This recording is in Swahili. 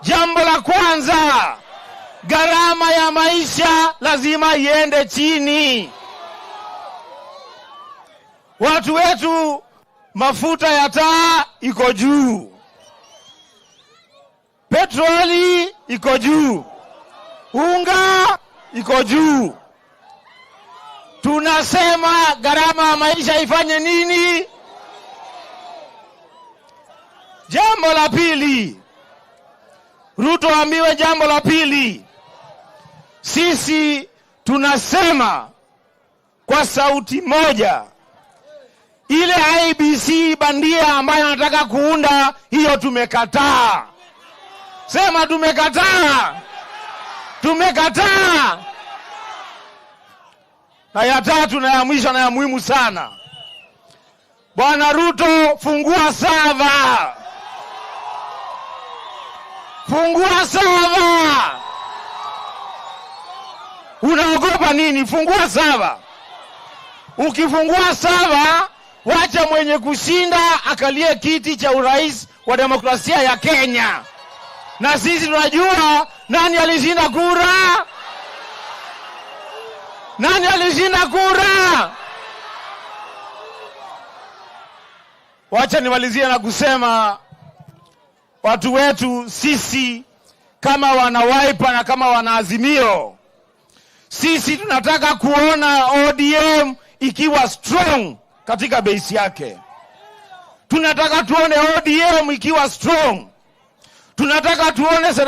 Jambo la kwanza, gharama ya maisha lazima iende chini. Watu wetu, mafuta ya taa iko juu, petroli iko juu, unga iko juu. Tunasema gharama ya maisha ifanye nini? Jambo la pili, Ruto ambiwe jambo la pili. Sisi tunasema kwa sauti moja, ile IEBC bandia ambayo anataka kuunda hiyo tumekataa. Sema tumekataa, tumekataa. Na ya tatu na ya mwisho na ya muhimu sana, Bwana Ruto, fungua server, fungua server. Unaogopa nini? Fungua server. Ukifungua server, wacha mwenye kushinda akalie kiti cha urais wa demokrasia ya Kenya, na sisi tunajua nani alishinda kura, nani alishinda kura. Wacha nimalizie na kusema watu wetu, sisi kama wana Wiper na kama wana Azimio, sisi tunataka kuona ODM ikiwa strong katika base yake. Tunataka tuone ODM ikiwa strong. Tunataka tuone